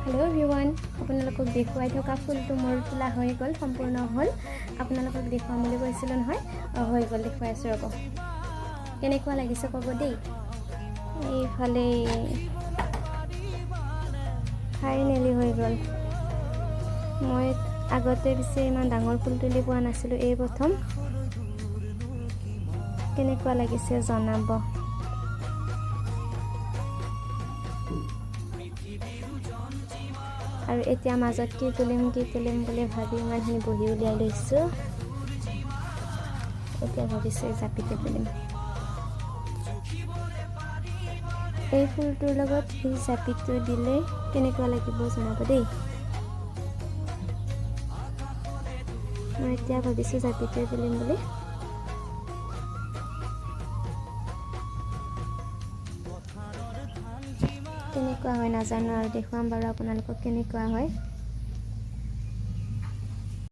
Hello' everyone, আপোনালোকক দেখুৱাই থকা ফুলটো মোৰ তোলা হৈ গ'ল, সম্পূৰ্ণ হ'ল। আপোনালোকক দেখুৱাম বুলি কৈছিলোঁ নহয়, হৈ গ'ল, দেখুৱাই আছোঁ ৰ'ব। কেনেকুৱা লাগিছে ক'ব দেই। এইফালে ফাইনেলি হৈ গ'ল। মই আগতে পিছে ইমান ডাঙৰ ফুল তুলি পোৱা নাছিলোঁ, এই প্ৰথম। কেনেকুৱা লাগিছে জনাব। আৰু এতিয়া মাজত কি তুলিম কি তুলিম বুলি ভাবি ইমানখিনি বহি উলিয়াই লৈছোঁ। এতিয়া ভাবিছোঁ জাপিতে তুলিম। এই ফুলটোৰ লগত এই জাপিটো দিলে কেনেকুৱা লাগিব জনাব দেই। মই এতিয়া ভাবিছোঁ জাপিটোৱে তুলিম বুলি। কেনেকুৱা হয় নাজানো আৰু, দেখুৱাম বাৰু আপোনালোকক কেনেকুৱা হয়।